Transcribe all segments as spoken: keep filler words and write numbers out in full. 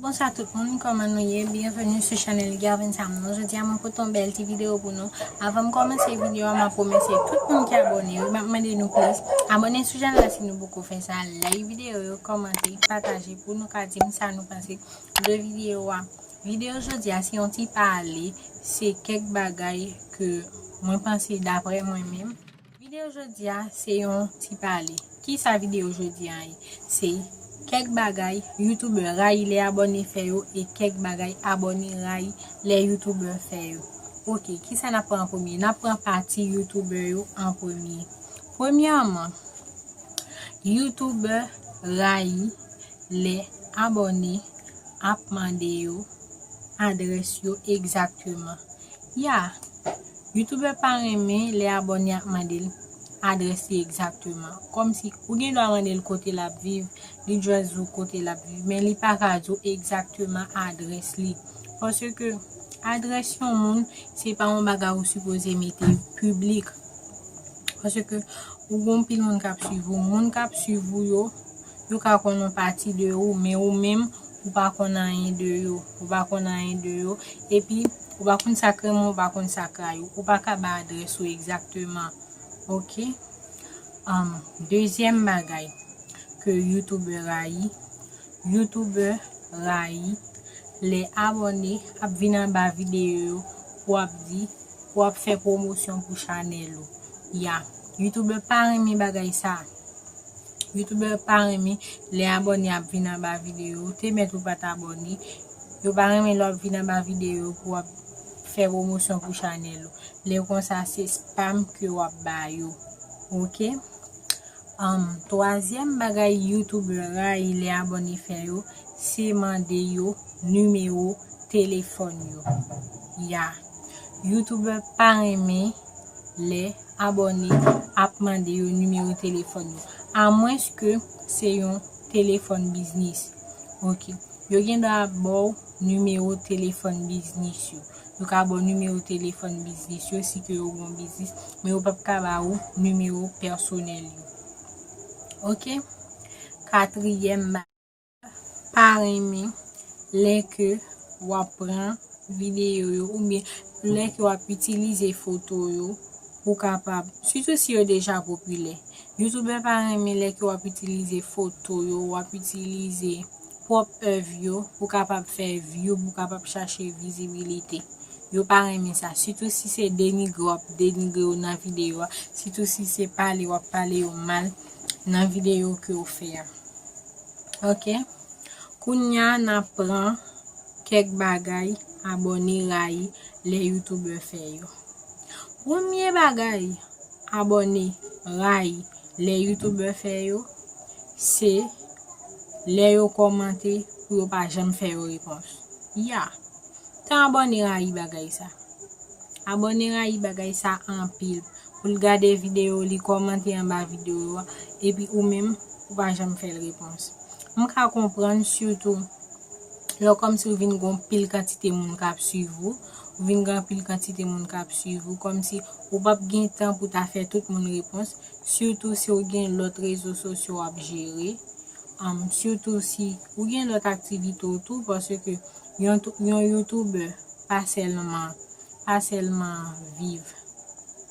Bonswa tout moun, kòman nou ye? Byenveni sou chanèl Gervin Samnon. Jodi a mwen pote yon bèl ti videyo pou nou. Avan m kòmanse videyo a, m ap remèsye tout moun ki abòne yo. M ap mande nou plis abòne sou chanèl la si nou poko fè sa. Like videyo yo, kòmante, pataje pou nou ka di m sa nou panse de videyo a. Videyo jodi a se yon ti pale, se kèk bagay ke mwen panse daprè mwen menm. Videyo jodi a se yon ti pale. Kisa videyo jodi a ye? Se kèk bagay youtubè rayi lè abòne fè yo e kèk bagay abòne rayi lè youtubè fè yo. Oke, kisa n ap pran an premye? N ap pran pati youtubè yo an premye. Premyèman, youtubè rayi lè abòne ap mande yo adrès yo egzakteman. Ya, youtubè pa renmen lè abòne ap mande l adrès li egzakteman. Kòmsi ou gen dwa mande l kote l ap viv, li just di w kote l ap viv, men li pa ka di w egzakteman adrès li. Paske adrès yon moun, se pa yon bagay ou sipoze mete piblik. Paske ou gen anpil moun k ap swiv ou. Moun k ap swiv ou yo, yo ka konn yon pati de ou, men ou menm, ou pa konn anyen de yo. Ou pa konn anyen de yo. Epi, ou pa konn sa k renmen, ou pa konn sa k rayi w. Ou pa ka bay adrès ou egzakteman. Oke? Um, dezyèm bagay ke youtubè rayi, youtubè rayi lè abòne ap vin anba videyo yo pou ap di, pou ap fè pwomosyon pou chanèl ou. Ya, youtubè pa renmen bagay sa. Youtubè pa renmen lè abòne ap vin anba videyo yo. Te mèt ou pa t abòne. Yo pa renmen lè w ap vin anba videyo yo pou w ap fè pwomosyon pou chanèl ou. Lè konsa, se spam ke w ap ba yo. Oke? Um, twazyèm bagay youtubè rayi lè abòne fè yo, se mande yo nimewo telefòn yo. Ya. Youtubè pa renmen lè abòne ap mande yo nimewo telefòn yo. Amwenske se yon telefòn biznis. Oke. Yo gen dwa ba w nimewo telefòn biznis yo. Yo ka ba w nimewo telefòn biznis yo si ke yo gen yon biznis, men yo p ap ka ba ou nimewo pèsonèl yo. Oke? Katriyèm ba-, pa renmen lè ke w ap pran videyo yo oubyen lè ke w ap itilize foto yo pou kapab, sitou si yo deja popilè. Youtubè pa renmen lè ke w ap itilize foto yo, w ap itilize pwòp èv yo pou kapab fè view, pou kapab chache vizibilite. Yo pa renmen sa, sitou si se denigre w ap denigre yo nan videyo a, sitou si se pale w ap pale yo mal nan videyo ke w fè a. Oke? Kounye a, n ap pran kèk bagay abòne rayi lè youtubè fè yo. Premye bagay abòne rayi lè youtubè fè yo, se lè yo kòmante pou yo pa janm fè yo repons. Ya. Tan abòne rayi bagay sa. Abòne rayi bagay sa anpil. Pou l gade videyo, li kòmante anba videyo a, epi ou menm, ou pa janm fè l repons. M ka konprann sitou lè kòmsi ou vin gen yon pil kantite moun k ap swiv ou, ou vin gen anpil kantite moun k ap swiv ou, kòmsi ou p ap gen tan pou ta fè tout moun repons, sitou si ou gen lòt rezo sosyo w ap jere, um, sitou si ou gen lòt aktivite w tou, paske yon tou-, yon youtubè pa sèlman, pa sèlman viv.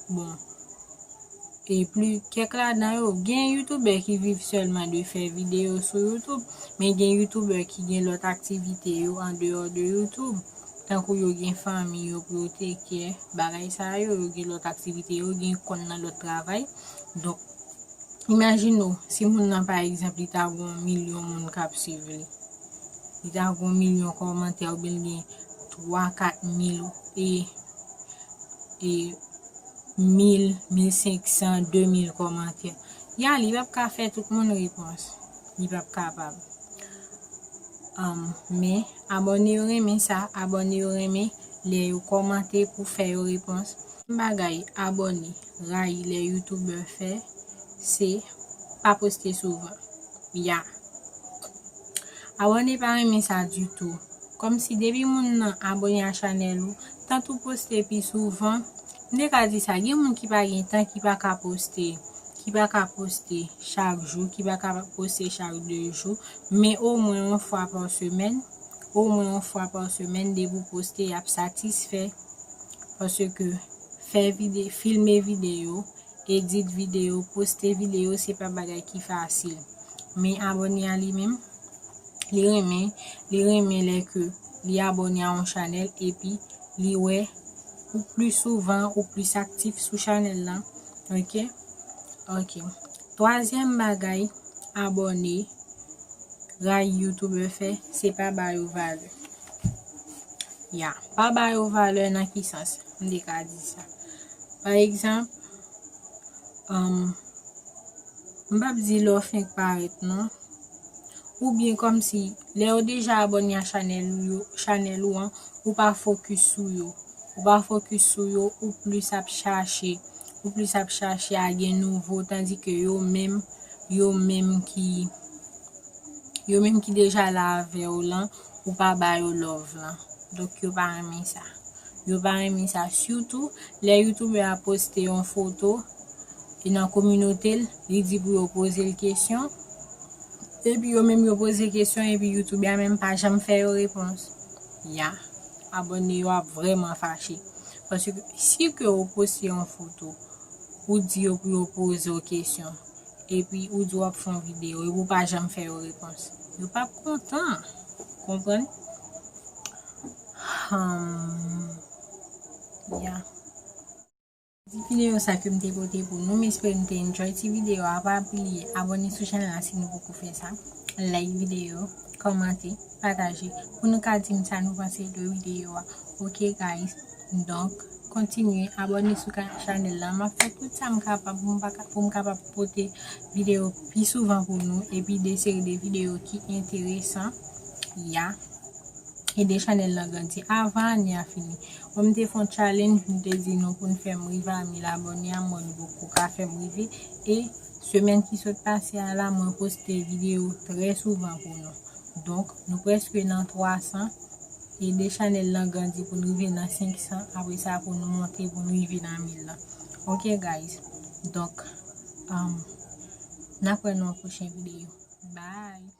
Bon, e pli, kèk ladan yo, gen youtubè ki viv sèlman de fè videyo sou YouTube, men gen youtubè ki gen lòt aktivite yo andeyò de YouTube. Tankou yo gen fanmi yo pou yo take care, bagay sa yo, yo gen lòt aktivite, yo gen konn nan lòt travay. Donk, imajine w, si moun nan, pa egzanp, li ta gen yon milyon moun k ap swiv li. Li ta gen yon milyon kòmantè, oubyen li gen twa, kat mil e, e mil, mil senk san, de mil kòmantè. Ya, li p ap ka fè tout moun repons. Li p ap kapab. Um, men, abòne yo renmen sa. Abòne yo renmen lè yo kòmante pou fè yo repons. Bagay abòne rayi lè youtubè fè, se pa poste souvan. Ya. Abòne pa renmen sa ditou. Kòmsi depi moun nan abòne a chanèl ou, tant ou poste pi souvan, m te ka di sa, gen moun ki pa gen tan, ki pa ka poste, ki pa ka poste chak jou, ki pa ka poste chak de jou, men omwen yon fwa pa semèn, omwen yon fwa pa semèn, depi w poste, y ap satisfè. Paske fè vide, filme videyo, edit videyo, poste videyo, se pa bagay ki fasil. Men abòne a li menm, li renmen, li renmen lè ke li abòne a yon chanèl epi li wè ou pli souvan, ou plis aktif sou chanèl lan. Ok? Ok. Twazyèm bagay, abòne, ray YouTuber fè, se pa ba yo valè. Ya, pa ba yo valè nan ki sans? M te ka di sa. Pa egzanp, um, m p ap di lè w fenk parèt non. Oubyen kòmsi, lè yo deja abòne a chanèl ou yo, chanèl ou an, ou pa fokis sou yo. Ou pa fokis sou yo, ou plis ap chache, ou plis ap chache a gen nouvo, tandike yo menm, yo menm ki, yo menm ki deja la avè w lan, ou pa ba yo love lan. Donk, yo pa renmen sa. Yo pa renmen sa. Sitou, lè YouTuber a poste yon foto, e nan kominote l, li di pou yo poze l kesyon. Epi yo menm yo poze kesyon, epi YouTuber a menm pa janm fè yo repons. Ya, abòne yo ap vrèman fache. Paske si ke ou poste yon foto, ou di yo pou yo poze w kesyon, epi ou di w ap fè yon videyo, epi ou pa janm fè yo repons, yo p ap kontan. Konprann? Hmm. Ya. Di videyo sa ke m te pote pou nou. M espere nou te enjoy ti videyo a. Pa bliye abòne sou chanèl la si nou poko fè sa. Like videyo, kòmante, pataje. Pou nou ka di m sa nou panse de videyo a. Ok, guys. Donk, kontinye abòne sou ka-, chanèl la. M ap fè tout sa m kapab pou m pa ka, pou m kapab pote videyo pi souvan pou nou. Epi de seri de videyo ki enteresan. Ya. Ede chanèl lan grandi avan ane a fini. Mwen, m te fè yon challenge, m te di nou pou n fè m rive a mil abòne a, mwen, nou poko ka fè m rive. E semèn ki sot pase a la, mwen poste videyo trè souvan pou nou. Donk, nou prèske nan twa san. Ede chanèl lan grandi pou n rive nan senk san. Apre sa, pou nou monte, pou n rive nan mil lan. Ok, guys. Donk, um, n ap wè nan yon pwochen videyo. Bye!